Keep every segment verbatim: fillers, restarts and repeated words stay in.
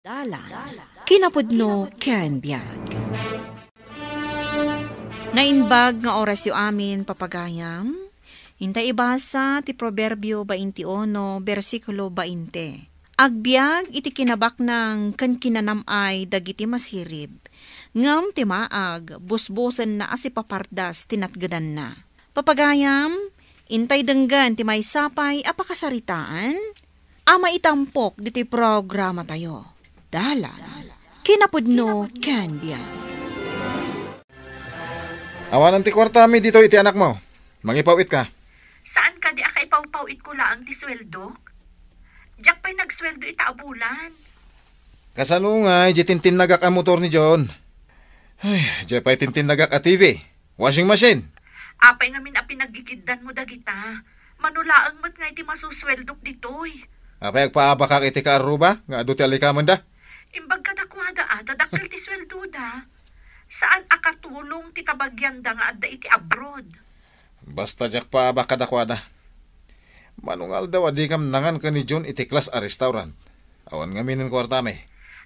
Dalan, kinapudno ken biag. Naimbag nga orasyo amin, papagayam. Inta ibasa ti Proverbio twenty-uno, bersikulo twenty. Agbiag iti kinabaknang ken kinanam-ay dagiti masirib, ngem ti maag, busbosenna a sipapardas ti natgedanna. Papagayam, intay denggen ti maysa pay a pakasaritaan a maitampok ditoy programatayo. Dalan, kinapudno ken biag. Awanen ti kuartami ditoy iti anakmo. Mangipaw-it ka. Saan kadi a kaipawpaw-itko laeng ti sueldok? Diak pay nagsueldo ita a bulan. Kasano ngay di tintinnagak a motor ni John? Ay, di pay tintinnagak a T V, washing machine. Apay ngamin a pinaggigiddanmo dagita? Mano laeng met nga iti masusueldok ditoy? Apay agpaabakak iti kaarruba nga adu ti allikamenda? Imbag kadakuada a ta dakkel ti sueldoda. Saan a katulong ti kabagianda nga adda iti abroad. Basta diak paabak kadakuada. Mano nga aldaw a dikam nangan ken ni John iti class a restaurant. Awan ngamin kuartami.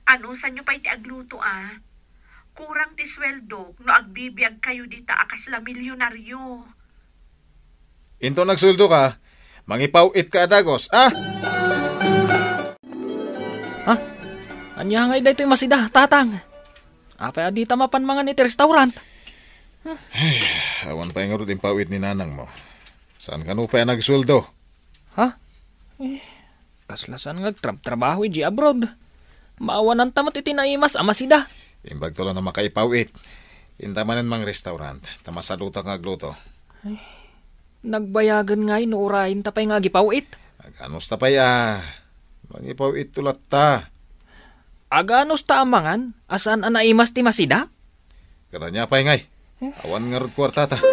Anusanyo pay ti agluto a? Kurang ti sueldok no agbibiag kayo dita a kasla milyonaryo. Inton agsueldo ka, mangipaw-it ka a dagos, ah? Ha? Ania ngay daytoy masida, Tatang? Apay a dita mapan mangan iti restaurant? Ay, awan pay ngarud impaw-it ni nanang mo. Saan kano pay a nagsueldo? Ha? Eh, kasla saan nga agtrabtrabaho iti abroad. Maawananta met iti naimas a masida. Imbag tulo no makaipaw-it. Inta manen mang restaurant, ta masadutak nga agluto. Nagbayagen ngay no urayen ta pay nga agipaw-it. Aganos ta pay a, mangipaw-it to latta. Aganos ta a mangan a saan a naimas ti masida? Kada niya pay ngay. Awan ngarud kuartata.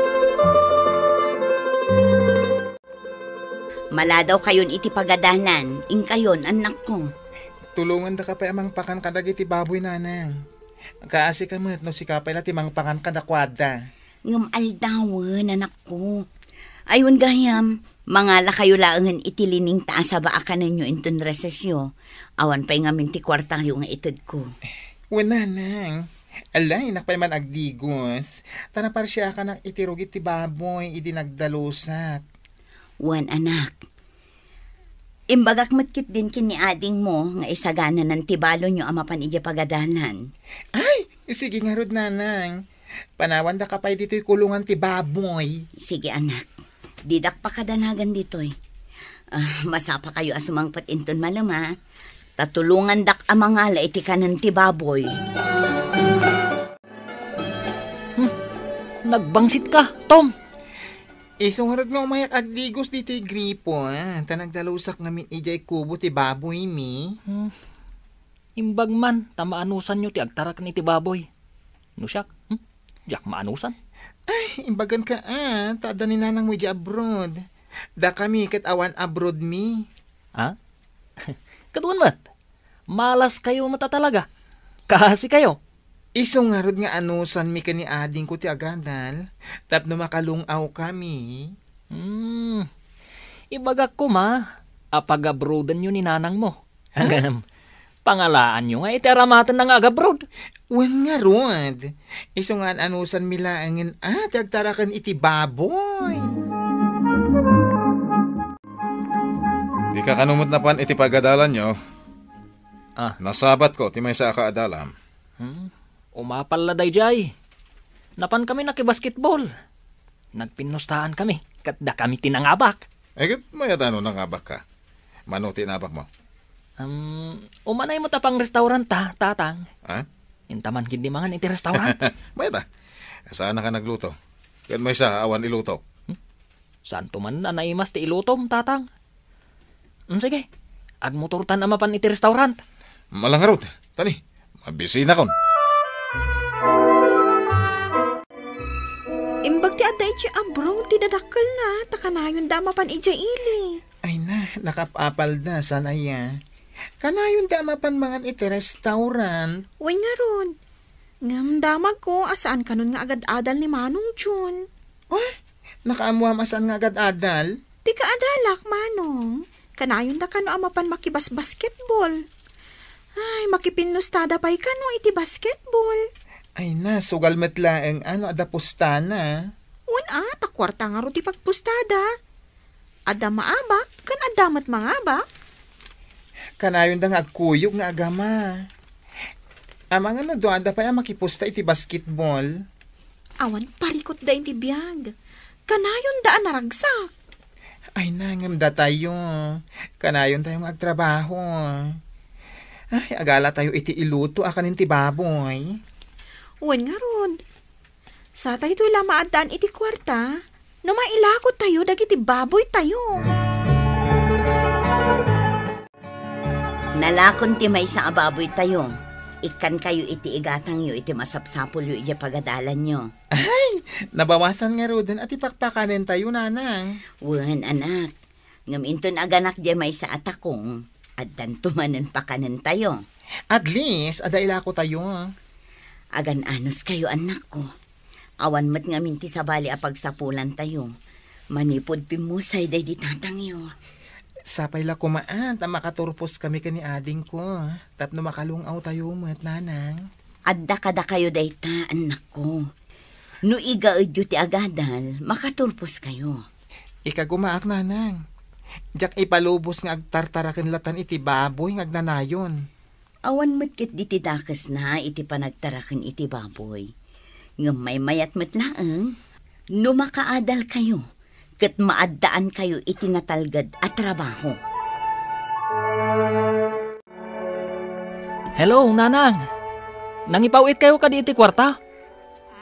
Maladaw kayon iti pagadalan, inkayon, annakko. Tulongan da ka pay a mangpakan kadagiti baboy, nanang. Kaasi ka met no sika pay la ti mangpakan kadakuada. Ngem aldawen, anakko. Ay, wen gayam, mangala kayo laengen iti lining ta asaba a kanenyo inton resesyo. Awan pay ngamin ti kuartayo nga itedko. Wen, nanang. Alay, nak pay man agdigos. Ta naparsiakanak iti rugi ti baboy idi nagdalusak. Wen, anak. Imbagak met ketdin ken ni adingmo nga isagananan ti balonyo a mapan idiay pagadalan. Ay, sige ngarud, nanang. Panawanda ka pay ditoy kulungan ti baboy. Sige, anak. Didak pakadanagan ditoy. Ah, masapa kayo a sumangpet inton malem, a. Ta tulongandak a mangala iti kanen ti baboy. Hmm. Nagbangsit ka, Tom. Isu ngarud nga umayak agdigos ditoy gripo, a, ta nagdalusak ngamin idiay kubo ti baboymi. Hmm. Imbag man ta maanusanyo ti agtaraken iti baboy. No siak, hmm? Diak maanusan. Ay, imbagan ka, a, ta adda ni nanangmo idiay abroad. Dakami ket awan abroadmi. Ha? Ket wen met. Malas kayo met a talaga. Kaasi kayo. Isu ngarud nga anusanmi ken ni adingko ti agadal, tapno makalung-aw kami. Hmm. Ibagak koma a pagabroadanyo ni nanangmo. Ha? Ngem, pangalaanyo nga iti aramatenna nga agabroad. Wen ngarud, isu nga an-anusanmi laengen a ti agtaraken iti baboy. Dika kano met napan iti pagadalanyo. Ah. Nasabatko ti maysa a kaadalam. Hmm? Umapal la daydiay. Napan kami nakibasketball. Nagpinnustahan kami, ket dakami ti nangabak. Ay, ket mayat a no nangabak ka? Mano ti inabak mo? Um, umanay met a pang-restaurant ta, Tatang. Ha? Inta man ketdi mangan iti restaurant. Mayat a. Saan a ka nagluto? Ket maysa, awan iluto. Hmm? Saanto man a naimas ti ilutom, Tatang? Mm, sige. Agmotortan a mapan iti restaurant. Malangarud, tani, mabisinakon. Imbag ti adda iti abroad ti dadakkelna, ta kanayonda a mapan idiay ili. Ay na, nakapapalda, saan aya? Kanayonda a mapan mangan iti restaurant. Wen ngarud. Ngem damagko a saan kanon nga agad-adal ni Manong Jun. Ah, nakaammoam a saan nga agad-adal? Ti kaadalak, Manong. Kanayonda kano a mapan makibasbasketball. Ay, makipinustada pay kano iti basketball. Ay na, sugal met laeng a no adda pustana. Wen a, ta kuarta ngarud ti pagpustada. Adda maabak, ken adda met mangabak. Kanayonda nga agkuyog nga agama. Amangan no duada pay a makipusta iti basketball. Awan parikutda iti biag. Kanayonda a naragsak. Ay, nangem datayo. Kanayontayo nga agtrabaho. Ay, agalatayo iti iluto a kanen ti baboy. Wen ngarud. Sataytoy la maaddaan iti kuarta, no mailakotayo dagiti baboytayo. Nalakon ti maysa a baboytayo. Ikkankayo iti igatangyo iti masapsapulyo idiay pagadalanyo. Ay, nabawasan ngaruden a ti pakpakanentayo, nanang. Wen, anak. Ngem inton aganak diay maysa a takong, addanto manen pakanentayo. At least, adda ilakotayo. Agan-anos kayo, annakko. Awan met ngamin ti sabali a pagsapulantayo. Manipud pimmusay daydi tatangyo. Sapay la koma ta makaturpos kami ken ni adingko, tapno makalung-awtayo met, nanang. Adda kadakayo dayta, annakko. No igaedyo ti agadal, makaturpos kayo. Ikagumaak, nanang. Diak ipalubos nga agtartaraken latan iti baboy nga agnanayon. Awan met ket diti dakesna iti panagtaraken iti baboy. Ngem maymayat met laeng no makaadal kayo ket maaddaan kayo iti natalged a trabaho. Hello, Nanang. Nangipaw-it kayo kadi iti kuarta?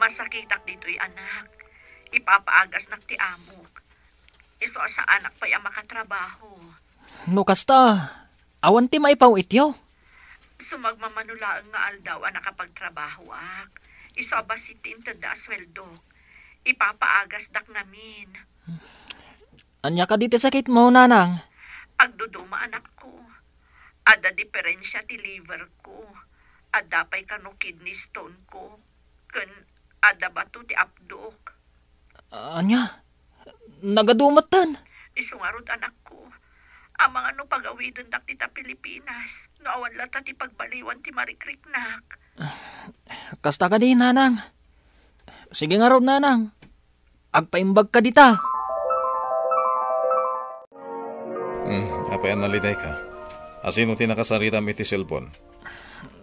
Masakitak ditoy, anak. Ipapaagasnak ti amok. Isu a saanak pay a makatrabaho. No kasta, awan ti maipaw-ityo? Sumagmamano laeng nga aldaw a nakapagtrabahoak. Isu a bassit ti intedda a sueldok. Ipapaagasdak ngamin. Ania kadi ti sakitmo, Nanang? Agduduma, anakko. Adda diferensia ti liver ko. Adda pay kano kidney stone ko. Ken adda bato ti apdok. Ania? Nagadu metten? Isu ngarud, anakko. Amangan no pagawidendak dita Pilipinas, no awan latta ti pagbaliwan ti marikriknak. Kasta kadi, Nanang. Sige ngarud, Nanang. Agpaimbag ka dita. Hmm, apay a nalidayka? Asino ti nakasaritam iti cellphone?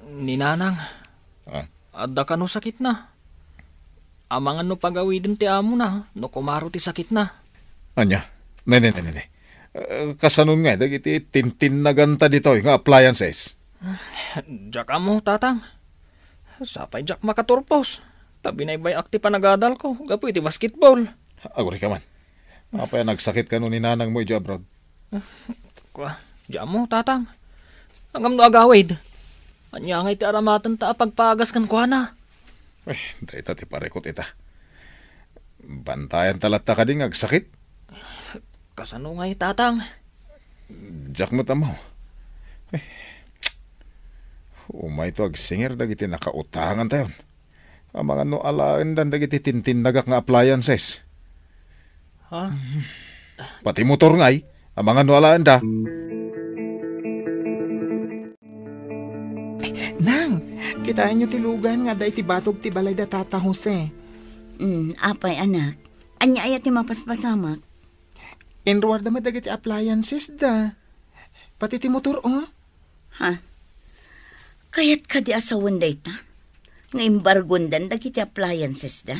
Ni Nanang. Ah? Adda kano sakitna. Amangan no pagawiden ti amona, no kumaro ti sakitna. Ania? Ne, ne, ne, ne, ne. Eh, kasanon nga, dagiti tintinnaganta ditoy nga appliances? Diak ammo, Tatang. Sapay diak makaturpos. Ta binaybay-ak ti panagadalko gapu iti basketball. Agurika man. Apay a nagsakit kano ni nanangmo idiay abroad? Kua, diak ammo, Tatang. Ngem no agawid, ania ngay ti aramatenta a pagpagas kenkuana? Eh, dayta ti parikut ita. Bantayanta latta kadi nga agsakit? Kasano ngay, Tatang? Diak met ammo. Eh, umayto agsingir dagiti nakautangantayon. Amangan no alaendan dagiti tintinnagak nga appliances. Ha? Pati motor ngay, amangan no alaenda. Nang, kitaenyo ti lugan nga adda iti batog ti balay da Tata Jose. Mm, apay, anak. Ania aya ti mapaspasamak? Inruarda met dagiti appliances da. Pati ti motor, oh. Ha? Kayat kadi a sawen dayta? Nga embargondan dagiti appliances da?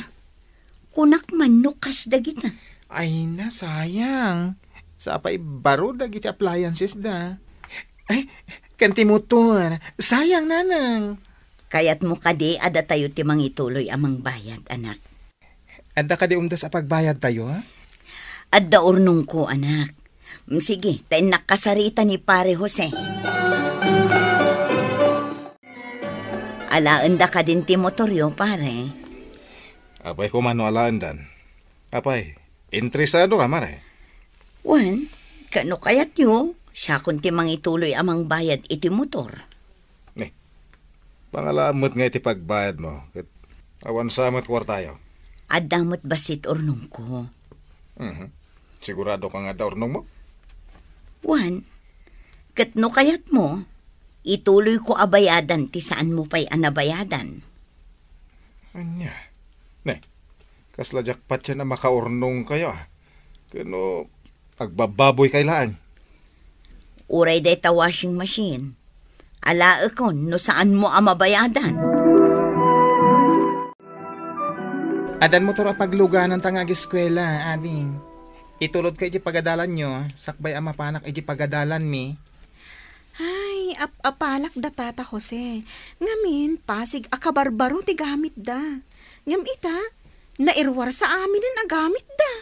Kunak man no kas dagita. Ay na, sayang. Sapay baro dagiti appliances da. Ay, ken ti motor. Sayang, nanang. Kayatmo kadi a datayo ti mangituloy a mangbayad, anak? Adda kadi umdas a pagbayadtayo? Adda urnongko, anak. Mm, sige, ta innak kasarita ni Pare Jose. Alaenda kadin ti motoryo, pare? Apay koma no alaendan. Apay, interesado ka, mare? Wen, ket no kayatyo, siakon ti mangituloy a mangbayad iti motor. Eh, pangalaam met nga iti pagbayadmo, ket awan sa met kuartayo. Adda met bassit urnongko. Mhm. Sigurado ka nga adda urnongmo? Wen, ket no kayatmo, Ituloyko a bayadan ti saanmo pay a nabayadan. Ania? Ne, kasla jackpot yan a makaurnongkayo, a. Kano, agbabbaboykay laeng. Uray dayta washing machine. Alaekon no saanmo a mabayadan. Addan motor a paglugananta nga ageskuela, ading. Itulodko iti pagadalanyo, sakbay a mapanak iti pagadalanmi. Ay, ap-, apalak da Tata Jose. Ngamin, Pasig a kabarbaro ti gamitda. Ngem ita, nairuar sa aminen a gamitda.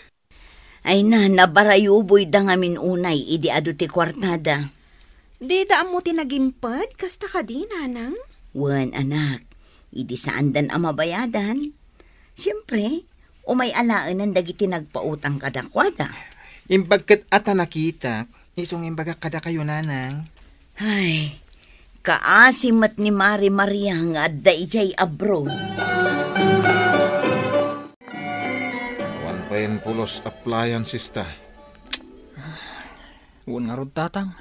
Ay na, nabarayuboyda ngamin unay idi adu ti kuartada. Dida ammo ti nagimped, kasta kadi, nanang? Wen, anak, idi saandan a mabayadan, siempre, umay alaenan dagiti nagpautang kadakuada. Imbag ket a ta nakitak, isu nga imbagak kadakayo, nanang. Ay, kaasi met ni Mari Maria nga adda idiay abroad. Awan pay pulos appliances ta. Wen ngarud, Tatang.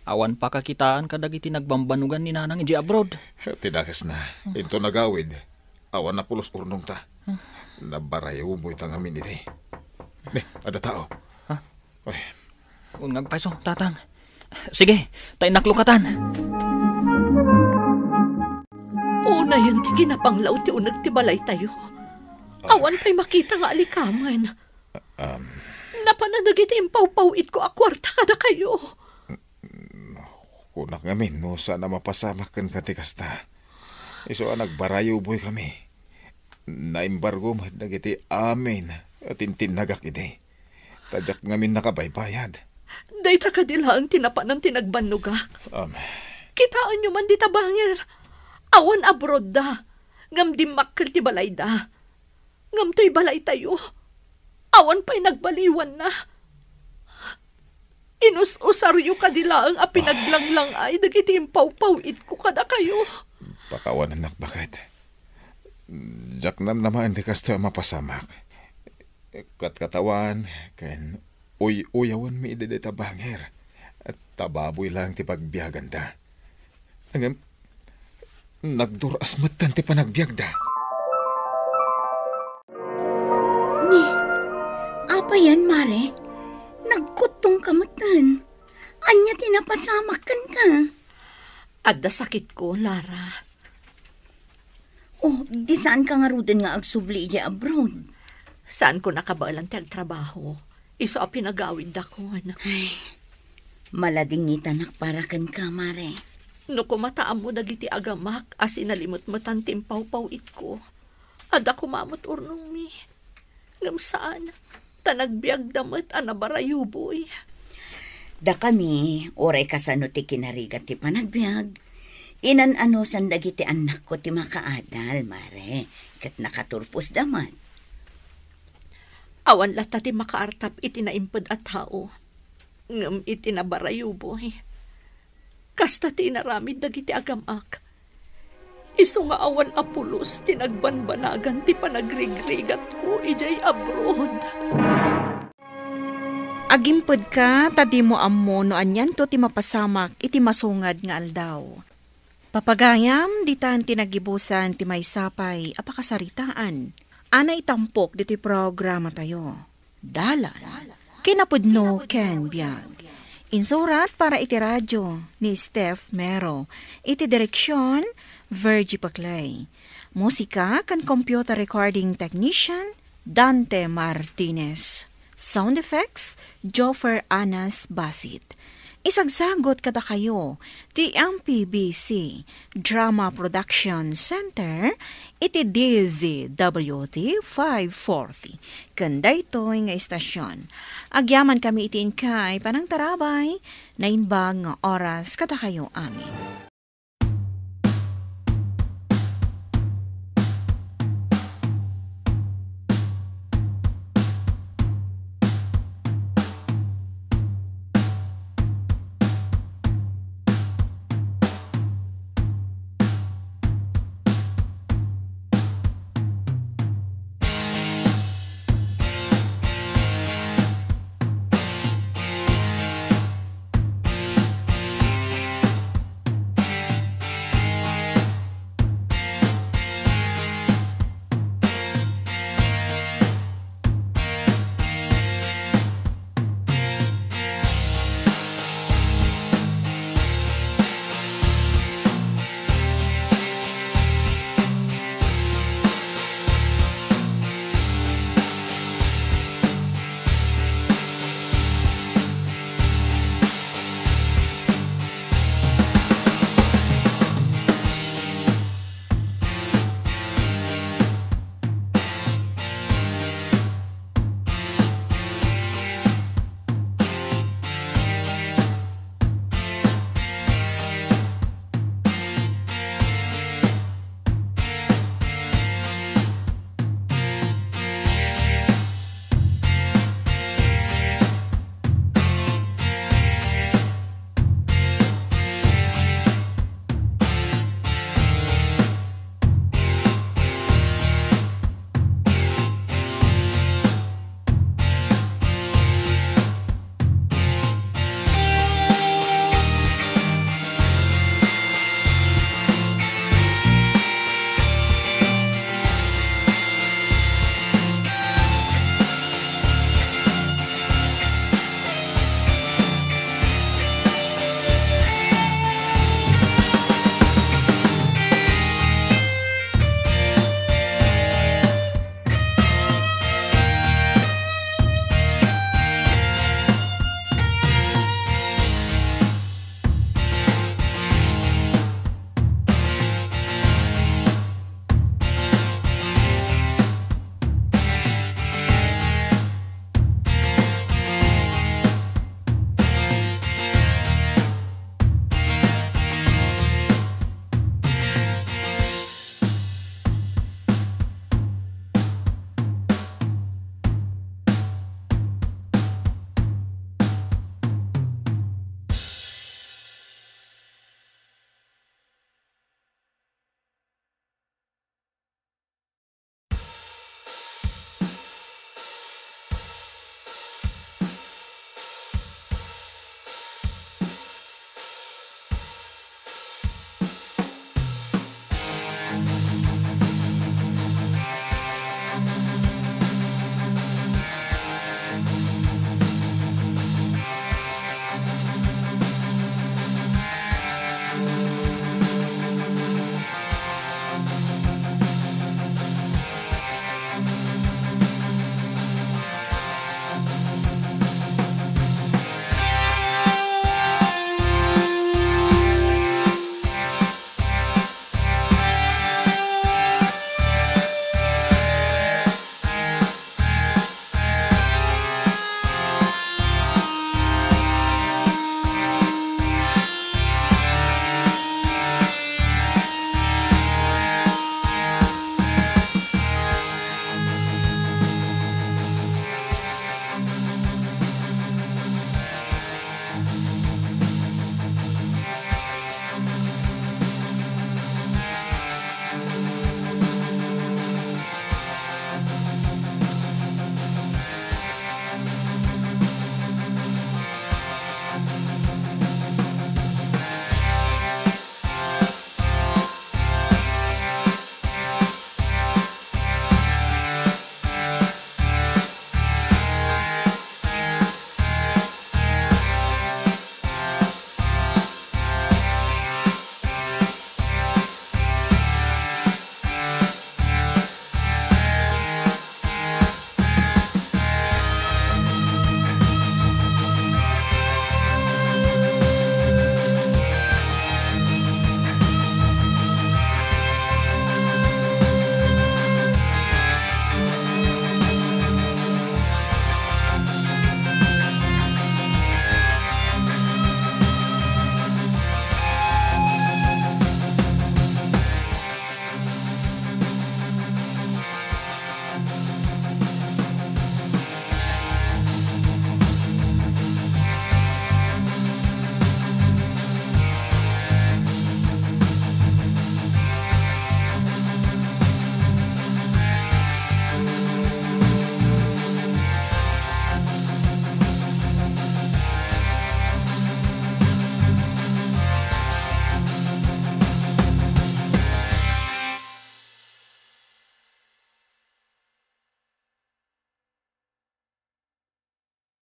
Awan pakakitaan kadagiti nagbambanugan ni Nanang idiay abroad. Ti dakesna, inton agawid, awan a pulos urnongta. Nabarayuboyta ngamin idi. Ne, adda tao. Ha? Ay. Wen nga agpayso, Tatang. Sige, ta innak lukatan. Unayen ti kinapanglaw ti uneg ti balaytayo. Ah. Awan pay makita nga alikamen. Um. Napanan dagiti impawpaw-itko a kuarta kadakayo. Kunak ngamin no saan a mapasamak kenka ti kasta. Isu a nagbarayuboykami. Naimbargo met dagiti amin a tintinnagak idi. Ta diak ngamin nakabaybayad. Dayta kadi laeng ti napanan ti nagbannogak. Um. Kitaenyo man dita bangir. Awan abroad da. Ngem dimmakkel ti balayda. Ngem toy balaytayo, awan pay nagbaliwanna. Inus-usaryo kadi laeng a pinaglanglangay dagiti impawpaw-itko kadakayo. Pakawanennak, baket. Diak namnamaen ti kasta a mapasamak. Katkatawan ken uy-uyawenmi idi dayta bangir. Ta baboy laeng ti pagbiaganda. Ngem, nagdur-as metten ti panagbiagda. Ni, apay yan, Mare? Nagkuttongka metten. Ania ti napasamak kenka? Adda sakitko, Lara. Oh, di saanka ngaruden nga agsubli idiay abroad? Saanko nakabaelan ti agtrabaho. Isu a pinagawiddakon. Ay, maladingitanak para kenka, Mare. No kumataammo dagiti agamak a sinalimetmetan ti impawpaw-itko, adda koma met urnongmi. Ngem saan, ta nagbiagda met a nabarayuboy. Dakami, uray kasano ti kinarigat ti panagbiag, inan-anusan dagiti annakko ti makaadal, Mare, ket nakaturposda met. Awan latta ti makaartap iti naimped a tao, ngem iti nabarayuboy. Kasta ti inaramid dagiti agamak. Isu nga awan a pulos ti nagbanbanagan ti panagrigrigatko idiay abroad. Agimpedka ta dimo ammo no anianto ti mapasamak iti masungad nga aldaw. Papagayam, ditan ti naggibusan ti maysa pay a pakasaritaan a naitampok ditoy programatayo. Dalan, kinapudno ken biag. Insurat para iti radio ni Steph Mero. Iti direksyon, Virgie Paclay. Musika ken computer recording technician, Dante Martinez. Sound effects, Joffer Anas Basit. Isagsagot kadakayo ti M P B C Drama Production Center iti D Z W T five forty. Ken daytoy nga istasyon, agyamankami iti inkay panangtarabay, naimbag nga oras kadakayo amin.